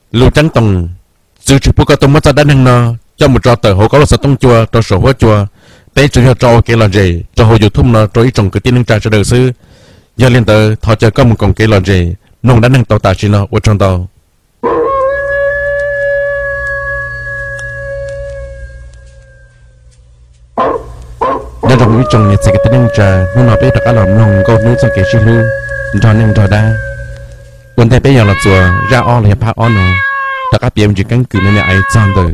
Lus ceeb toom, txwv tsis pub koj tuaj muab txoj dab neeg no coj mus tso tawm hauv koj lub xov tooj cua rau saum huab cua. Peb tsuas yog tso ua kev lom zem rau hauv YouTube no rau ib tsoom kwv tij neej tsa sawv daws xwb. Yog li ntawd thov caw koj mus koom kev lom zem mloog dab neeg tau tam sim no, ua tsaug ntau. Nyob zoo ib tsoom niam txiv kwv tij neej tsa, hnub no peb rov qab los mloog Nkauj Hnub txoj kev sib hlub nrog neej nrog dab. Ua ntej peb yuav los txuas zaj ob los yog phab ob no, rov qab piav me ntsis keeb kwm me me ais txog ntawm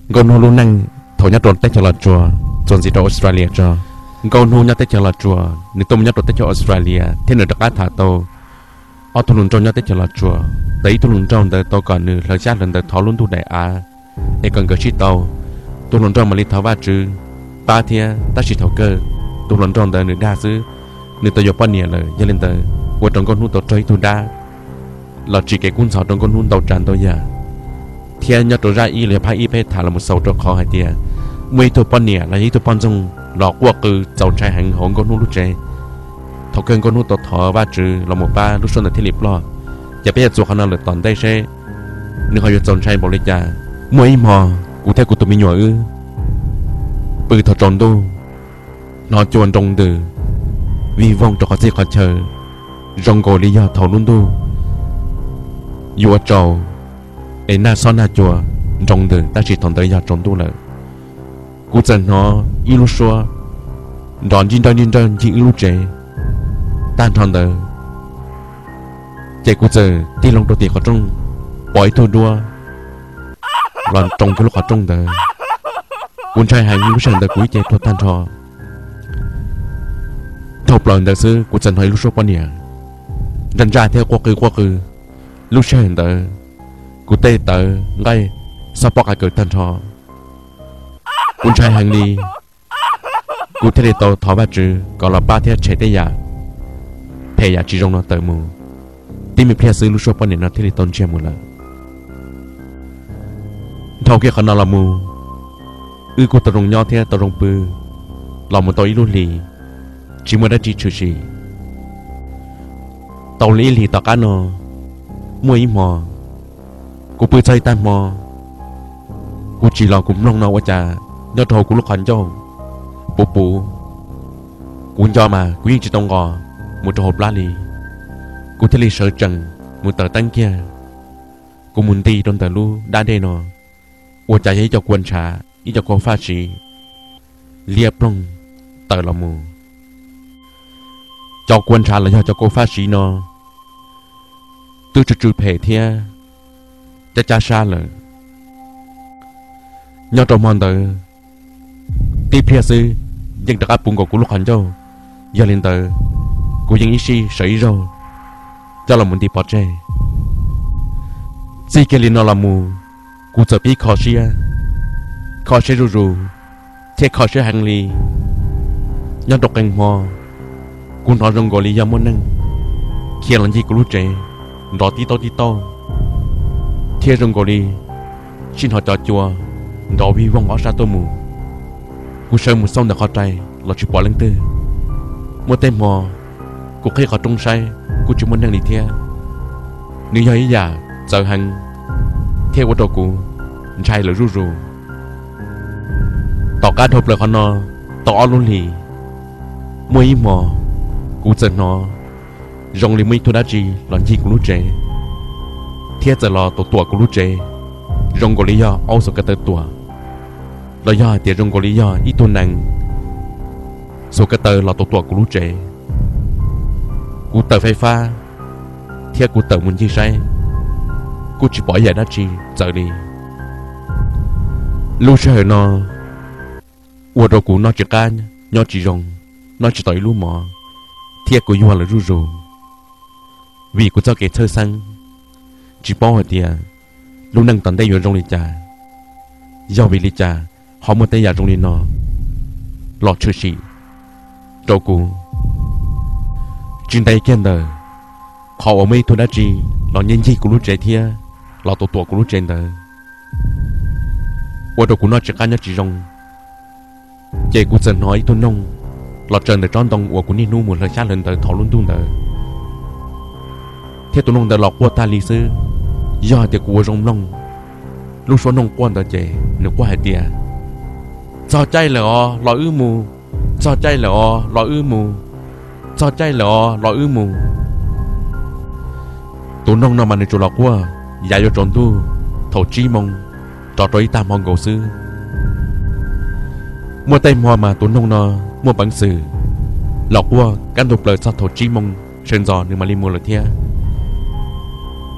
Nkauj Hnub lub neej thaum nyob rau teb chaws Los Tsuas txuas ntxiv rau Australia tso. Nkauj Hnub nyob teb chaws Los Tsuas, nws tuaj mus nyob rau teb chaws Australia thiab nws rov qab tham tau ob tug hluas nraug nyob teb chaws Los Tsuas. Ntawm ib tug hluas nraug ntawd tau kom nws hlawv xyab hlawv ntawv thov lub ntuj daim av es kom nkawd sib tau. Tus hluas nraug mam li thov Vajtswv pab thiab, tab sis thaum kawg tus hluas nraug ntawd nws dag xwb, nws tau yuav poj niam lawm. Yog li ntawd ua rau Nkauj Hnub tau raug ib tug dab los tsim kev kub ntxhov rau Nkauj Hnub ntau tsav ntau yam. Thiab nyob rau zaj ib los yog phab ib peb tham los mus xaus rau qhov hais tias muaj ib tug poj niam los yog ib tug poj ntxoog los quaj qw txaus ntshai heev hauv Nkauj Hnub lub tsev. Thaum kawg Nkauj Hnub tau thov Vajtswv los mus pab, lub suab ntawd thiaj li ploj. Ces peb yuav txuas qhov no lawm tom ntej seb nws ho yuav txaus ntshai npaum li cas. Muaj ib hmo, kuv thiab kuv tus me nyuam wb pw thaum tsaus ntuj, hnov cua nroo ntws vij voog rau qhov txhia qhov chaw, zoo nkaus li yog thaum lub ntuj yuav tsaus es nag xob nag cua nroo ntws, tab sis thaum ntawd yog tsaus ntuj lawm. Kuv txawm hnov ib lub suab nrov nrij nrawj nrij nrawj ncig wb lub tsev tag nrho ntawd. Ces kuv txawm tig loo rau tim qhov rooj, pom ib tug duab los roos kiag lub qhov rooj ntawd. Kuv ntshai heev, lub sij hawm ntawd kuv ib ce tuag tag nrho. Dhau plaws ntawd xwb kuv txawm hnov ib lub suab poj niam ntsaj ntsaj thiab quaj qw quaj qw. Lub sij hawm ntawd kuv tej tawv nqaij xob pob qa kawg tag nrho. Kuv ntshai heev li, kuv thiaj li tau thov Vajtswv kom los pab thiab tshem tej yam phem yam tsis zoo no tawm mus. Tib me pliag xwb lub suab poj niam no thiaj li tau ntsiag mus lawm. Dhau kiag qhov no los mus, wb kuj tau zoo nyob thiab tau zoo pw los mus tau ib lub hlis, tsis muaj dab tsi tshwm sim. Tau li ib hlis tom qab no, muaj ib hmo kuv pw txog ib tag hmo, kuv tsim los kuv mloog no ua cas nyob rau hauv kuv lub qhov ncauj puv puv. Kuv nco mas kuv yeej tsis tau nqos mus rau hauv plab li. Kuv thiaj li sawv tsees mus taws teeb kiag. Kuv mus nti rau ntawm lub dab dej no, ua cas yog ib co kua ntshav, ib co kua faj siv liab ploog tawm los mus. Cov kua ntshav los yog cov kua faj siv no twb tsw tsw phem thiab cab cab sab lawm. Nyob rau hmo ntawd, tib pliag xwb yeej rov qab puv nkaus kuv lub qhov ncauj. Yog li ntawd, kuv yeej ib sij sawv ib zaug coj los mus nti pov tseg. Txij kiag li no los mus, kuv txawm pib kho siab, kho siab zuj zus thiab kho siab heev li. Nyob rau qee hmo, kuv hnov zoo nkaus li yog muaj neeg khiav los ncig kuv lub tsev nrov tib taug tib taug, thiab zoo nkaus li sib hnov cov cua nrov vij voog ob sab tuaj mus. Kuv sawv mus xauj ntawm qhov rai los tsis pom leej twg. Muaj tej hmo kuv qhib qhov rooj saib kuj tsis muaj neeg li thiab. Nws yog ib yam txawv heev thiab ua rau kuv ntshai lawm zuj zus. Tom qab dhau plaws qhov no tau ob lub hlis, muaj ib hmo kuv txawm hnov zoo li muaj ib tug dab tsi los ncig kuv lub tsev, thiab txawm los tuam tuam kuv lub tsev, zoo nkaus li yog aub xuas ko taw tuam, los yog hais tias zoo nkaus li yog ib tug nees xuas ko taw los tuam tuam kuv lub tsev. Kuv tawm faib fab thiab kuv tawm mus ncig saib, kuj tsis pom ib yam dab tsi txawv li. Lub sij hawm no ua rau kuv noj tsis qab nyob tsis zoo, noj tsis tau ib lub mov, thiab kuv yuag lawm zuj zus. Vim kuv txoj kev txhawj xeeb, tsis paub hais tias lub neej tom ntej yuav zoo li cas, yog vim li cas ho muaj tej yam zoo li no los tshwm sim rau kuv. Tsis ntev kiag ntawm qhov uas muaj ib tug dab tsi los ncig ncig kuv lub tsev thiab los tuam tuam kuv lub tsev ntawd, ua rau kuv noj tsis qab nyob tsis zoo. Ces kuv txawm hnov ib tug noog los tsaws ntawm tsob ntoo uas kuv niaj hnub mus hlawv xyab hlawv ntawv thaum lub ntuj ntawd, thiab tus noog ntawd los quaj tag li xwb. Yog hais tias kuv ua zoo mloog, lub suab noog quaj ntawd ces nws quaj hais tias, Txog caij lawm os, los wb mus! Txog caij lawm os, los wb mus! Txog caij lawm os, los wb mus! Tus noog no mas nws tsuas los quaj yav yuav tsaus ntuj thaum tsib moo rov rau ib tag hmo nkaus xwb. Muaj tej hmo mas tus noog no muaj peev xwm los quaj kaj ntug plaws txog thaum tsib moo sawv ntxov nws mam li mus lawm thiab.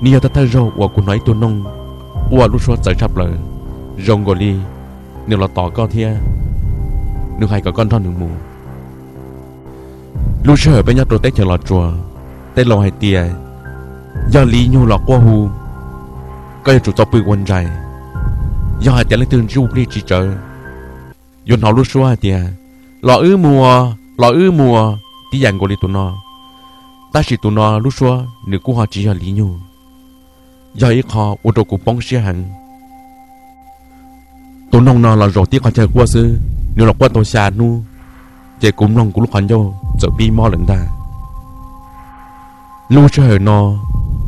Nws yog thawj thawj zaug uas kuv hnov ib tug noog quaj lub suab txawv tshaj plaws, zoo nkaus li nws los tos koj thiab nws hais kom koj nrog nws mus. Lub sij hawm peb nyob rau teb chaws Los Tsuas, tej laus hais tias, yog li nyug los quaj hu, koj yuav tsum tau pw ua ntsais. Yog hais tias leej twg ntsuj plig tsis tsawv, yuav hnov lub suab hais tias, Los wb mus, los wb mus, tib yam nkaus li tus no. Tab sis tus no lub suab nws kuj ho tsis yog li nyug, yog ib qho ua rau kuv poob siab heev. Tus noog no los zaum tib qhov chaw quaj xwb, nws los quaj tau xya hnub, ces kuv mloog kuv lub qhov ncauj txawm pib mob lawm ntag. Lub sij hawm no,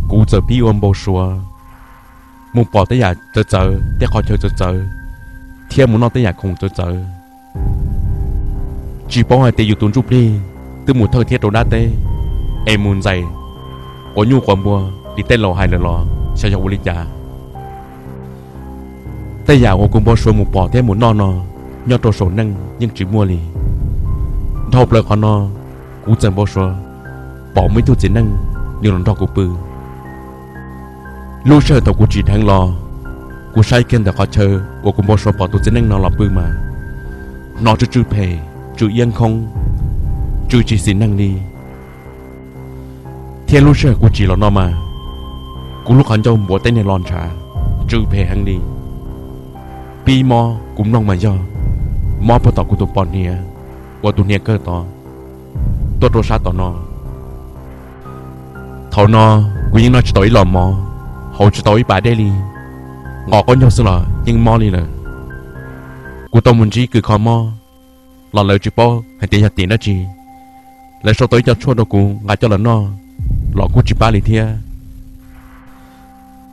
kuv txawm pib ua npau suav mus pom tej yam txawv txawv, tej qhov chaw txawv txawv, thiab mus noj tej yam khoom txawv txawv. Tsis paub hais tias yus tus ntsuj plig twb mus thawj thiab rau dab teb, es mus ntxais quav nyuj quav npua li tej laus hais lawm los xyov yog ua li cas. Tej yam uas kuv npau suav mus pom thiab mus noj no, nyob rau saum neej yeej tsis muaj li. Dhau plaws qhov no, kuv txawm npau suav pom muaj ib tug txiv neej nws los nrog kuv pw. Lub sij hawm thaum kuv tsim dheev los, kuv saib kiag ntawm qhov chaw uas kuv npau suav pom tus txiv neej no los pw mas, hnov tsw tsw phem, tsw iab nkhoob, tsw tsis xis neeg li. Thiab lub sij hawm kuv tsim los no mas, kuv lub qhov ncauj npuav tej niag lo ntshav, tsw phem heev li. Pib mob kuv mloog mas yog mob puag tom kuv tus pos hniav, uas tus hniav kawg tod, tuaj rau sab tom no. Thaum no, kuv yeej noj tsis tau ib los mov, haus tsis tau ib pas dej li, nqos qaub ncaug xwb los yeej mob li lawm. Kuv tau mus ntsib kws kho mob, los lawv tsis paub hais tias yog tim dab tsi. Lawv sau tau ib co tshuaj rau kuv nqa coj los noj, los kuj tsis pab li thiab.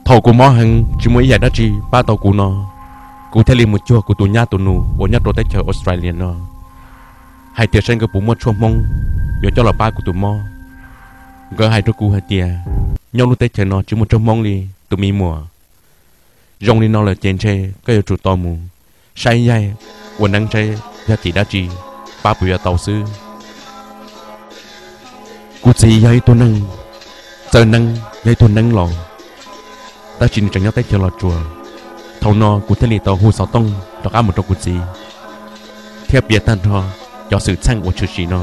Thaum kuv mob heev tsis muaj ib yam dab tsi pab tau kuv no, kuv thiaj li mus cuag kuv tus nyab tus nus uas nyob rau teb chaws Australia no, hais tias saib nkawd puas muaj tshuaj Hmoob yuav coj los pab kuv tus mob. Nkawd hais rau kuv hais tias, nyob lub teb chaws no tsis muaj tshuaj Hmoob li tus me muam. Zoo li no lawm ces ntshe koj yuav tsum tau mus saib yaig ua neeb saib yog tim dab tsi, pab puas yuav tau xwb. Kuv txiv yog ib tug neeg txawj neeb, yog ib tug neeb laus, tab sis nws tseem nyob teb chaws Los Tsuas. Thaum no kuv thiaj li tau hu xov tooj rov qab mus rau kuv txiv, thiab piav tag nrho cov xwm txheej uas tshwm sim no.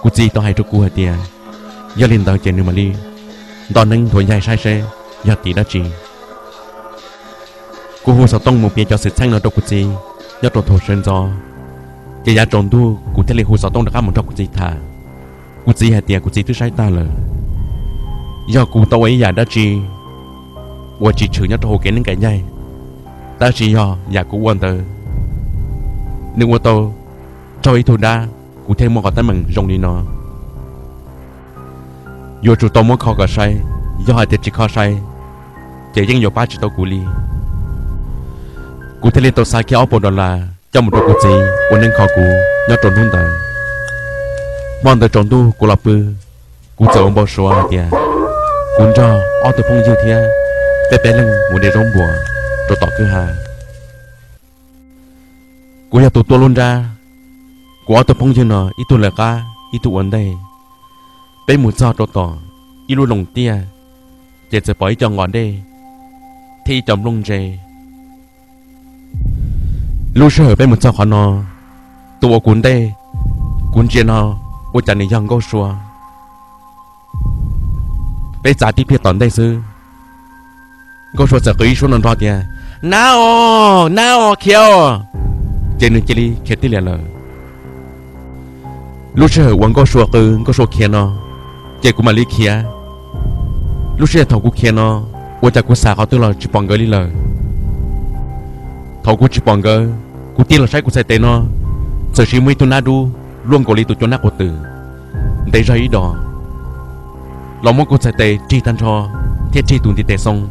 Kuv txiv tau hais rau kuv hais tias, yog li ntawd ces nws mam li nto neeb nthuav yaig saib seb yog tim dab tsi. Kuv hu xov tooj mus piav cov xwm txheej no rau kuv txiv nyob rau thaum sawv ntxov, ces yav tsaus ntuj kuv thiaj li hu xov tooj rov qab mus nrog kuv txiv tham. Kuv txiv hais tias kuv txiv twb saib tag lawm, yog kuv tau ua ib yam dab tsi uas tsis tshwm nyob rau hauv kev neeb kev yaig, tab sis yog yam kuv ua ntawd, nws ua tau raug ib tug dab, kuv thiaj muaj qhov teeb meem zoo li no. Yuav tsum tau muab kho kom sai, yog hais tias tsis kho sai, ces yeej yuav pab tsis tau kuv li. Kuv thiaj li tau xa kiag ob puas dollar coj mus rau kuv txiv ua neeb kho kuv nyob rau hnub ntawd. Hmo ntawd tsaus ntuj kuv los pw, kuv txawm ua npau suav hais tias kuv nrog ob tug phooj ywg thiab peb peb leeg mus de zaub npuas rau tom kwj ha. Kuv yog tus tuaj lub nrab, kuv ob tug phooj ywg no ib tug lawv qab ib tug ua ntej. Peb mus txog rau tom ib lub loos tiaj, ces txawm pom ib co nqos dej thiab ib co nplooj ntse. Lub sij hawm peb mus txog qhov no, tus uas kuv ntej, kuv ntsia no ua cas nws yog Nkauj Sua. Peb txav tib pliag tom ntej xwb, Nkauj Sua txawm qw ib suab nrov nrov tias, Nab os, nab os, khiav os! Ces nws cia li khiav tij liam lawm. Lub sij hawm uas Nkauj Sua qw Nkauj Sua khiav no, ces kuv mam li khiav. Lub sij hawm thaum kuv khiav no, ua cas kuv xauj qhov twg los tsis pom nkawd li lawm. Thaum kuv tsis pom nkawd, kuv tig los saib kuv txhais tes no, txawm sis muaj ib tug nab dub luaj nkaus li tus cua nab quav twm, ntev zog ib dos, los muab kuv txhais tes rig tag nrho thiab rig tus ntiv tes xoo.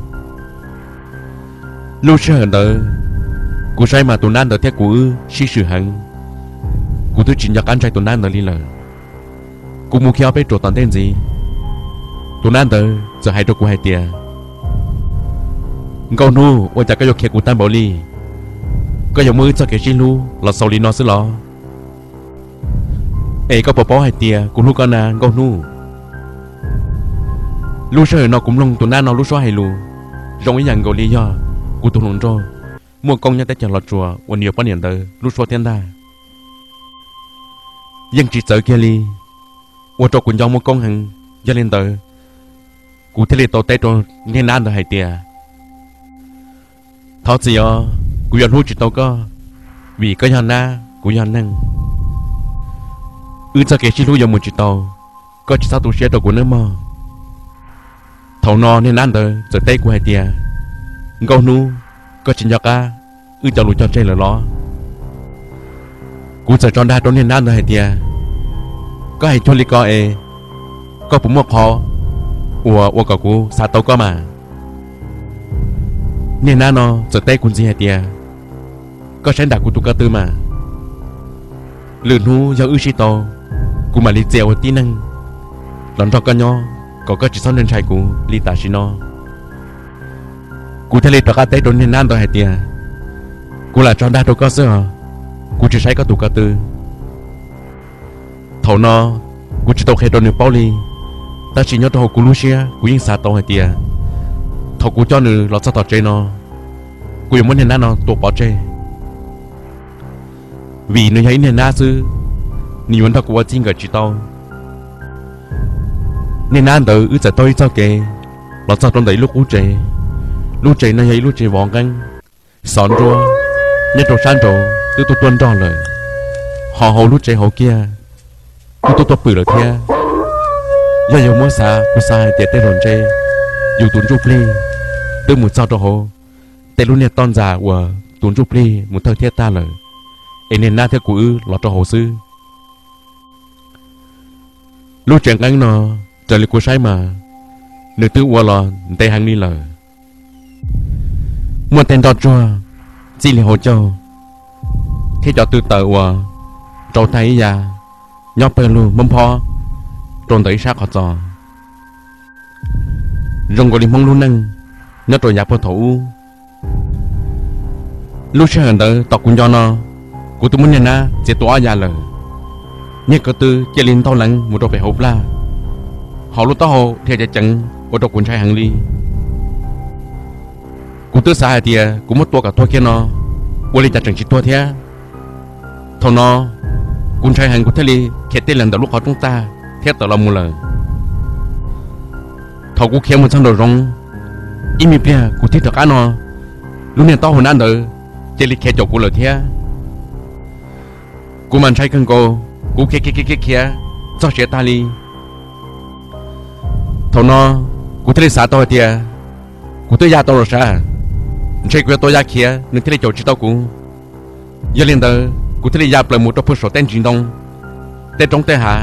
Lub sij hawm ntawd, kuv saib mas tus nab ntawd thiab kuv wb sib swm heev. Kuv twb tsis nco qab ntshai tus nab ntawd li lawm. Kuv mus kiag ob peb ruam tom ntej ntxiv, tus nab ntawd txawm hais rau kuv hais tias, Nkauj Hnub, ua cas koj yuav khiav kuv tag npaum li? Koj yuav muab wb txoj kev sib hlub los xaus li no xwb los? Es koj puas paub hais tias kuv hlub koj na Nkauj Hnub? Lub sij hawm no kuv mloog tus nab no lub suab hais lus zoo ib yam nkaus li yog kuv tus hluas nraug Muaj Koob nyob teb chaws Los Tsuas uas nws yuav poj niam ntawd lub suab thiab ntag. Yeej tsis txawv kiag li, ua rau kuv nco Muaj Koob heev. Yog li ntawd, kuv thiaj li tau teb rau niag nab ntawd hais tias, Thov txim os, kuv yuav hlub tsis tau koj, vim koj yog nab, kuv yog neeg. Wb txoj kev sib hlub yuav mus tsis tau, koj tsis txhob tu siab rau kuv nawb mog. Thaum no niag nab ntawd txawm teb kuv hais tias, Nkauj Hnub, koj tsis nco qab wb cov lus cog tseg lawm los? Kuv txawm tso dag rau niag nab ntawd hais tias, Koj hais cuag li ko es koj puas muaj qhov uas ua kom kuv xav tau koj mas? Niag nab no txawm teb kuv ntxiv hais tias, Koj saib nram kuv tus ko tw mas, lwm hnub yog wb sib tau, kuv mam li txia ua tib neeg los nrog koj nyob kom koj tsis txhob ntshai kuv li tam sim no. Kuv thiaj li rov qab teb rau niag nab ntawd hais tias, Kuv lam tso dag rau koj xwb os, kuv tsis saib koj tus ko tw. Thaum no kuv tsis tau qhia rau nws paub li, tab sis nyob rau hauv kuv lub siab kuv yeej xav tau hais tias, thaum kuv coj nws los txog tom tsev no, kuv yuav muab niag nab no tua pov tseg, vim nws yog ib niag nab xwb, nws yuav nrog kuv ua txij nkawm tsis tau. Niag nab ntawd wb txawm taug ib txoj kev los txog rau ntawm ib lub qub tsev. Lub tsev no yog ib lub tsev vov nqeeb, xov nruab nyob rau sab nraud twb tuaj tuaj nrog lawm, ho hauv lub tsev hauv kiag twb tuaj tuaj pwm lawm thiab. Yog yuav muab xav, kuv xav hais tias tej zaum ntshe yus tus ntsuj plig twb mus txog rau hauv tej lub niag toj ntxas uas tus ntsuj plig mus thawj thiab tag lawm, es niag nab thiab kuv wb los rau hauv xwb. Lub tsev nqeeb no, raws li kuv saib mas, nws twb ua los ntev heev li lawm. Muaj tej nroj tsuag txij li hauv caug, thiab cov tw taws uas rau tag ib yav nyob pawg lug nphob nphob rau ntawm ib sab qhov txos, zoo nkaus li Hmoob lub neej nyob rau yav puag thaum ub. Lub sij hawm ntawd tom kuv nco no, kuv twb muab niag nab txiav tua ob yav lawm. Niag ko tw cia li ntaug leev mus rau pem hauv plag, ho lub taub hau dhia ceev ceev ua rau kuv ntshai heev li. Kuv twb xav hais tias kuv muab tua kom tuag kiag no, ua li cas tseem tsis tuag thiab. Thaum no kuv ntshai heev, kuv thiaj li khiav tij lawm ntawm lub qhov rooj tag thiab tawm los mus lawm. Thaum kuv khiav mus txog nraum zoov, ib me pliag kuv tig rov qab no, lub niag taub hau nab ntawd cia li khiav caum kuv lawm thiab. Kuv mas ntshai kawg nkaus, kuv khiav khiav khiav khiav txog siav tag li. Thaum no kuv thiaj li xav tau hais tias kuv twb ya tau los sav, ntshe kuv yuav tau ya khiav nws thiaj li caum tsis tau kuv. Yog li ntawd kuv thiaj li ya plaws mus rau puag saum tej ntsis ntoo, tej roob tej hav.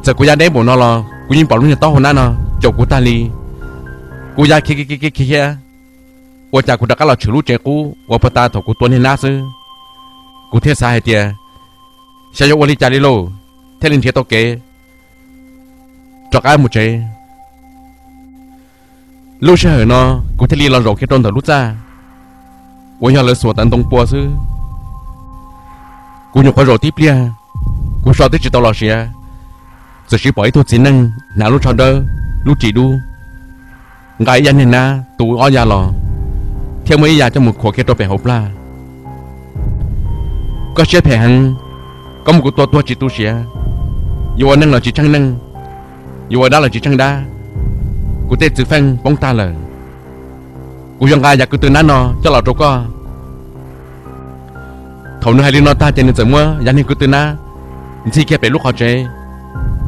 Txawm kuv ya deb npaum no los kuv yeej pom lub niag taub hau nab no caum kuv tag li. Kuv ya khiav khiav khiav khiav, ua cas kuv rov qab los tshwm lub tsev qub uas puag ta thaum kuv tua niag nab xwb. Kuv thiaj xav hais tias xyov yuav ua li cas li lauj, thiaj li nrhiav tau kev rov qab mus tsev. Lub sij hawm no kuv thiaj li los zaum kiag rau ntawm lub txaj uas yog lawv xuas tawv ntoo pua xwb. Kuv nyuam qhuav zaum tib pliag, kuv so twb tsis tau los siav, txawm sis pom ib tug txiv neej hnav lub tsho dawb, lub ris dub, nqa ib yav niag nab tu ob yav los, thiab muab ib yav coj mus khuam kiag rau pem hauv plag. Koj siab phem heev, koj muab kuv tua tuag tsis tu siav. Yuav ua neej los tsis tsheej neej, yuav ua dab los tsis tsheej dab. Kuv tej txwv feej poob tag lawm. Kuv yuav nqa yav kwv tw nab no coj los rau koj. Thaum nws hais li no tag ces nws txawm muab yav niag kwv tw nab ntxig kiag pem lub qhov tsev,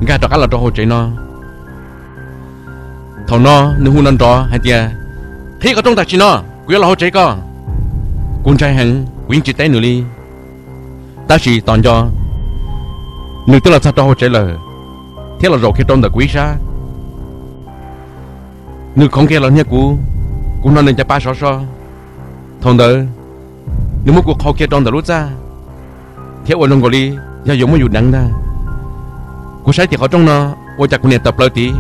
nkag rov qab los rau hauv tsev no. Thaum no nws hu nrov nrov hais tias, Qhib qhov rooj tam sim no, kuv yuav los hauv tsev koj. Kuv ntshai heev, kuv yeej tsis teb nws li. Tab sis tos nco, nws twb los txog rau hauv tsev lawm, thiab los zaum kiag rau ntawm kuv ib sab. Nws khoov kiag los niag kuv, Kuv hnov nws cov pa sov so. Thaum ntawd nws muab kuv qhau kiag rau ntawm lub txaj, thiab ua zoo nkaus li yog yuav muab yus deev ntag. Kuv saib tim qhov rooj no, ua cas kuv niam tawm plaws tid,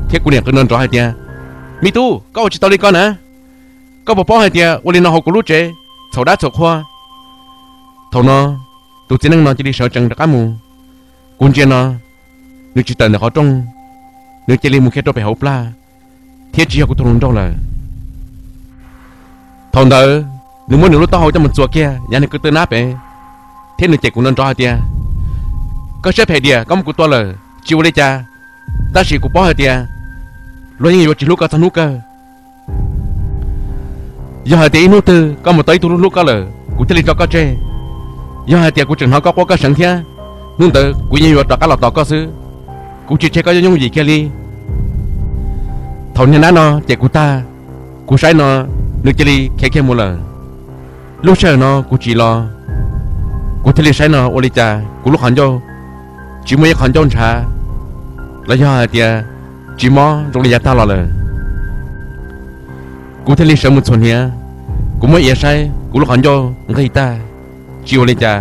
thiab kuv niam qw nrov nrov hais tias, Me tub, koj ua tsis tau li ko na! Koj puas paub hais tias ua li no hauv kuv lub tsev txhaum dab txhaum qhua? Thaum no tus txiv neej no cia li sawv tsees rov qab mus. Kuv ntsia no, nws tsis tawm ntawm qhov rooj, nws cia li mus kiag rau pem hauv plag, thiab tsis yog kuv tus hluas nraug lawm. Thaum ntawd nws muab nws lub taub hau coj mus txuas kiag yav nws kwv tw nab pem, thiab nws cem kuv nrov nrov hais tias, Koj siab phem diam, koj muab kuv tua lawm tsis ua li cas, tab sis kuv paub hais tias luag yeej yuav tsis hlub koj txog hnub kawg. Yog hais tias ib hnub twg koj mus tau ib tug hlub koj lawm, kuv thiaj li tso koj tseg. Yog hais tias kuv tseem hnov koj quaj koj seev thiab, hnub ntawd kuv yeej yuav rov qab los tos koj xwb. Kuv tsis tseg koj yooj yooj yim kiag li. Thaum niag nab no cem kuv tag, kuv saib no, nws cia li khiav kiag mus lawm. Lub sij hawm no kuv tsim los, kuv thiaj li saib no ua li cas kuv lub qhov ncauj tsis muaj ib qhov ncauj ntshav, los yog hais tias tsis mob zoo li yav tag los lawm. Kuv thiaj li sawv mus txhuam hniav, kuv muab iav saib kuv lub qhov ncauj nqig tag, tsis ua li cas.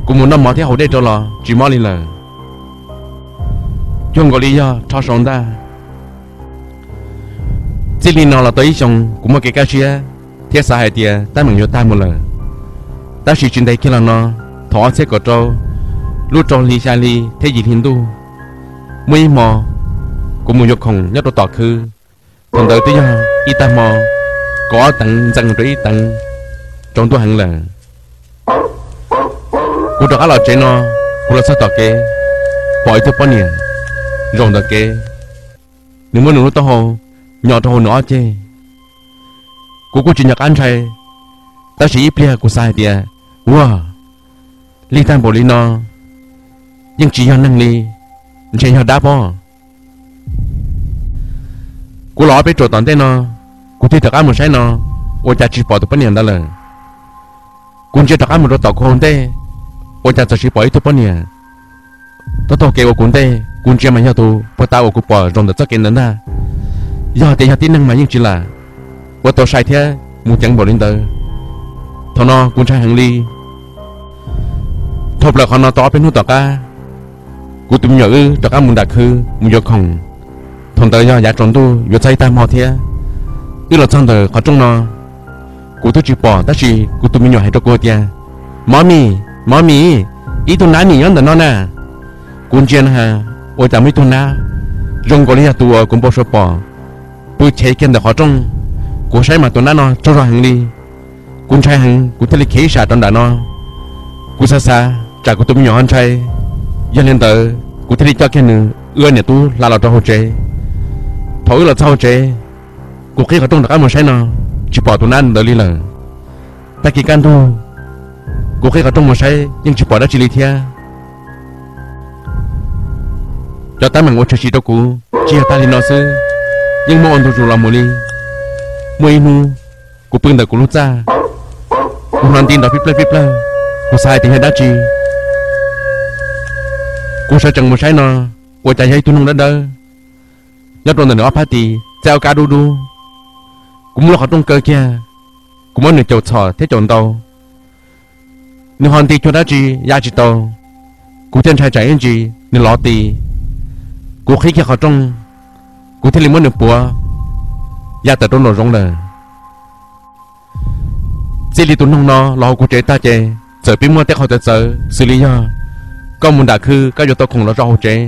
Kuv mus noj mov thiab haus dej rau los tsis mob li lawm, cuag nkaus li yog rho sau ntag. Txij li no los tau ib xyoos kuv muaj kev kaj siab thiab xav hais tias teeb meem yuav tag mus lawm. Tab sis tsis ntev kiag los no, thaum ob txhiab kaum rau, lub rau hli xya hli thiab yim hli ntuj, muaj ib hmo kuv mus yuav khoom nyob rau tom khw. Thaum ntawd twb yog ib tag hmo, kaum ob teev ntxees rau ib teev, tsaus ntuj heev lawm. Kuv rov qab los tsev no, kuv los txog tom kev, pom ib tug poj niam zaum ntawm kev, nws muab nws lub taub hau nyo rau hauv nws ob ceg. Kuv kuj tsis nco qab ntshai, tab sis ib pliag kuv xav hais tias, ua, lig tag npaum li no, yeej tsis yog neeg li, ntshe yog dab pob. Kuv los ob peb tsuam tom ntej no, kuv thiaj rov qab mus saib no, ua cas tsis pom tus poj niam ntawd lawm. Kuv ntsia rov qab mus rau tom kuv hauv ntej, ua cas txawm sis pom ib tug poj niam taug taug kev ua kuv ntej. Kuv ntsia mas yog tus puag ta uas kuv pom zaum ntawm txoj kev ntawd ntag. Yog tias yog tib neeg mas yeej tsis lam ua tau sai thiab mus ceev npaum li ntawd. Thaum no kuv ntshai heev li. Dhau plaws qhov no tau ob peb hnub tom qab, kuv tus me nyuam wb rov qab mus nram khw mus yuav khoom. Thaum ntawd yog yav tsaus ntuj yuav txog ib tag hmo thiab. Wb los txog ntawm qhov rooj no, kuv twb tsis pom tab sis kuv tus me nyuam hais rau kuv tias, Mommy, Mommy, ib tug nab nim nyob ntawm no na. Kuv ntsia na has, ua cas muaj ib tug nab zoo nkaus li yog tus uas kuv npau suav pom pw chev kiag ntawm qhov rooj. Kuv saib mas tus nab no tsaug zog heev li. Kuv ntshai heev, kuv thiaj li khiav ib sam rau nram no. Kuv xav xav tsam kuv tus me nyuam ho ntshai, yog li ntawd kuv thiaj li coj kiag nws wb niam tub hla los rau hauv tsev. Thaum wb los txog hauv tsev, kuv qhib qhov rooj rov qab mus saib no, tsis pom tus nab ntawd li lawm. Tag kis kaj ntug, kuv qhib qhov rooj mus saib yeej tsis pom dab tsi li thiab. Cov teeb meem ua tshwm sim rau kuv tsis yog tag li no xwb, yeej muaj ua ntu zus los mus li. Muaj ib hnub, kuv pw ntawm kuv lub txaj, kuv hnov nti nrov pib plawg pib plawg, kuv xav hais tias yog dab tsi. Kuv sawv tsees mus saib no, ua cas yog ib tug noog dawb dawb nyob rau ntawm nws ob phab tis txaij ob kab dub dub. Kuv muab lub qhov rooj kaw kiag, kuv muab nws caum txhom thiab caum ntaus. Nws ho nti cuag dab tsi ya tsis tau, kuv thiaj ntshai tsam ib ntsis nws lov tis. Kuv qhib kiag qhov rooj, kuv thiaj li muab nws puav ya tawm rau nraum zoov lawm. Txij li tus noog no los hauv kuv tsev tag ces txawm pib muaj tej qhov txawv txawv xws li yog koj mus nram khw koj yuav tau khoom los rau hauv tsev,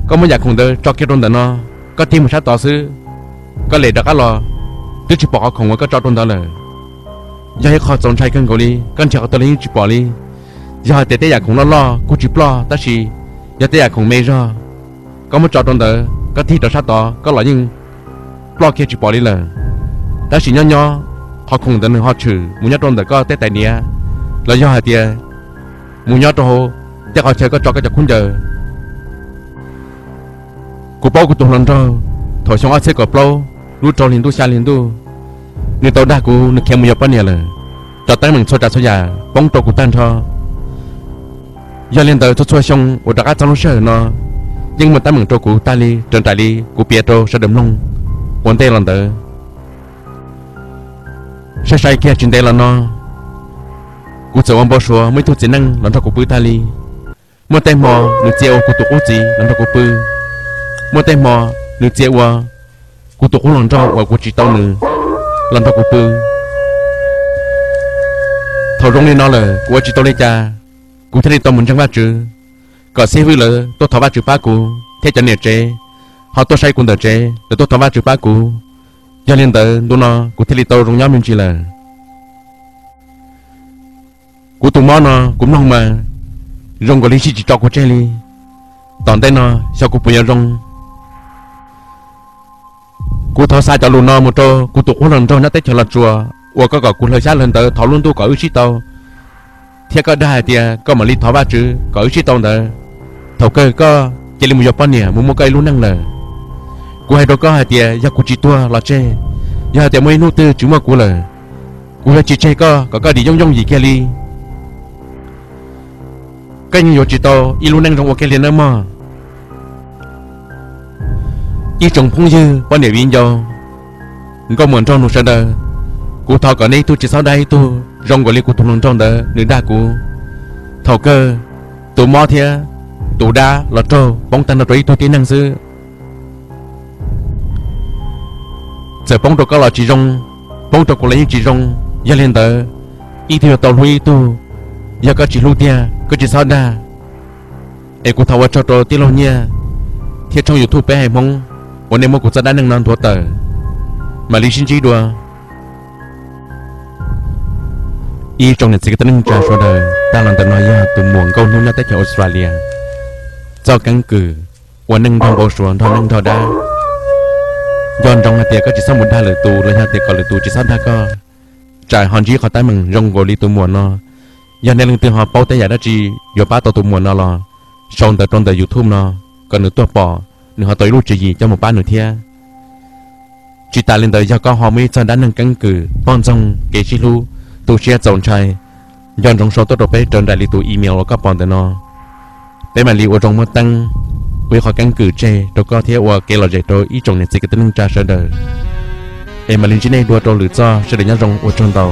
koj muab yam khoom ntawd tso kiag rau ntawm no, koj tig mus sab tod xwb, koj lem rov qab los twb tsis pom qhov khoom uas koj tso rau ntawd lawm. Yog ib qho txaus ntshai kawg nkaus li, koj nrhiav qhov twg los yeej tsis pom li. Yog hais tias tej yam khoom loj loj kuj tsis ploj, tab sis yog tej yam khoom me zog koj muab tso rau ntawd, koj tig rau sab tod koj los yeej ploj kiag tsis pom li lawm. Tab sis nyob nyob qhov khoom ntawd nws ho tshwm mus nyob rau ntawm koj tej tais diav, los yog hais tias mus nyob rau hauv tej qhov chaw koj tso koj cov khaub ncaws. Kuv paub kuv tus hluas nraug thaum xyoo ob txhiab kaum plaub lub rau hli ntuj xya hli ntuj, nws tau dag kuv nws khiav mus yuav poj niam lawm. Cov teeb meem txhua tsav txhua yam poob rau kuv tag nrho. Yog li ntawd txhua txhua xyoo uas rov qab txog lub sij hawm no yeej muaj teeb meem rau kuv tag li raws nraim li kuv piav rau sawv daws mloog ua ntej los ntawd. Saib saib kiag tsis ntev los no, kuv txawm ua npau suav muaj ib tug txiv neej los nrog kuv pw tag li. Muaj tej hmo nws txia ua kuv tus qub txiv los nrog kuv pw. Muaj tej hmo nws txia ua kuv tus qub hluas nraug uas kuv tsis tau nws los nrog kuv pw. Thaum zoo li no lawm kuv ua tsis tau li cas, kuv thiaj li tau mus ntseeg Vajtswv, kom xib hwb lawv tuaj thov Vajtswv pab kuv thiab cov niam tsev ho tuaj saib kuv ntawm tsev, lawv tuaj thov Vajtswv pab kuv. Yog li ntawd ntu no kuv thiaj li tau zoo nyob me ntsis lawm. Kuv tus mob no kuv mloog mas zoo nkaus li sib tsis tso kuv tseg li. Tom ntej no xyov kuv puas yuav zoo. Kuv thov xa cov lus no mus rau kuv tus qub hluas nraug nyob teb chaws Los Tsuas uas koj kom kuv hlawv xyab hlawv ntawv thov lub ntuj kom wb sib tau, thiab koj dag hais tias koj mam li thov Vajtswv kom wb sib tau ntawd. Thaum kawg koj cia li mus yuav poj niam mus muaj koj ib lub neej lawm. Kuv hais rau koj hais tias yog kuv tsis tuag los tseg, yog hais tias muaj ib hnub twg tsis muaj kuv lawm, kuv yuav tsis tseg koj kom koj dim yooj yooj yim kiag li. Koj yeej yuav tsis tau ib lub neej zoo ua kiag li nawb mog. Ib tsoom phooj ywg poj niam viv ncaus, nkauj muam nraug nus sawv daws, kuv thov kom nej ib tug tsis txhob dag ib tug zoo nkaus li kuv tus hluas nraug ntawd nws dag kuv. Thaum kawg tus mob thiab tus dab los raug poob tag nrho rau ib tug tib neeg xwb. Txawm poob rau koj los tsis zoo, poob rau kuv los yeej tsis zoo. Yog li ntawd, ib tug yuav tau hlub ib tug. Yog koj tsis hlub tiag koj tsis txhob dag. Es kuv thov ua tsaug rau tij laug Nyiaj thiab tshooj YouTube Peb Hais Hmoob uas nej muab kuv txoj dab neeg no nthuav tawm. Mam li sib ntsib dua. Ib tsoom niam txiv kwv tij neej tsa sawv daws, tag los ntawm no yog tus muam nkauj hnub nyob teb chaws Australia txoj keeb kwm ua neej nrog npau suav nrog neej nrog dab. Nco ntsoov hais tias koj tsis txhob mus dag lwm tus los yog tias kom lwm tus tsis txhob dag koj. Tsam ho ntsib qhov teeb meem zoo nkaus li tus muam no. Yog nej leej twg ho paub tej yam dab tsi yuav pab tau tus muam no los sau ntawv rau ntawm YouTube no kom nws tuaj pom, nws ho tau ib lub tswv yim coj mus pab nws thiab. Tsis tas li ntawd, yog koj ho muaj ib txoj dab neeg keeb kwm, poj ntxoog, kev sib hlub, tu siab txaus ntshai, nco ntsoov sau tuaj rau peb raws nraim li tus email uas koj pom ntawm no. Peb mam li ua zoo muab teeb, ua ib qhov keeb kwm tseg rau koj thiab ua kev lom zem rau ib tsoom niam txiv kwv tij neej tsa sawv daws. Es mam li ntsib nej dua rau lwm txoj, sawv daws nyob zoo, ua tsaug ntau.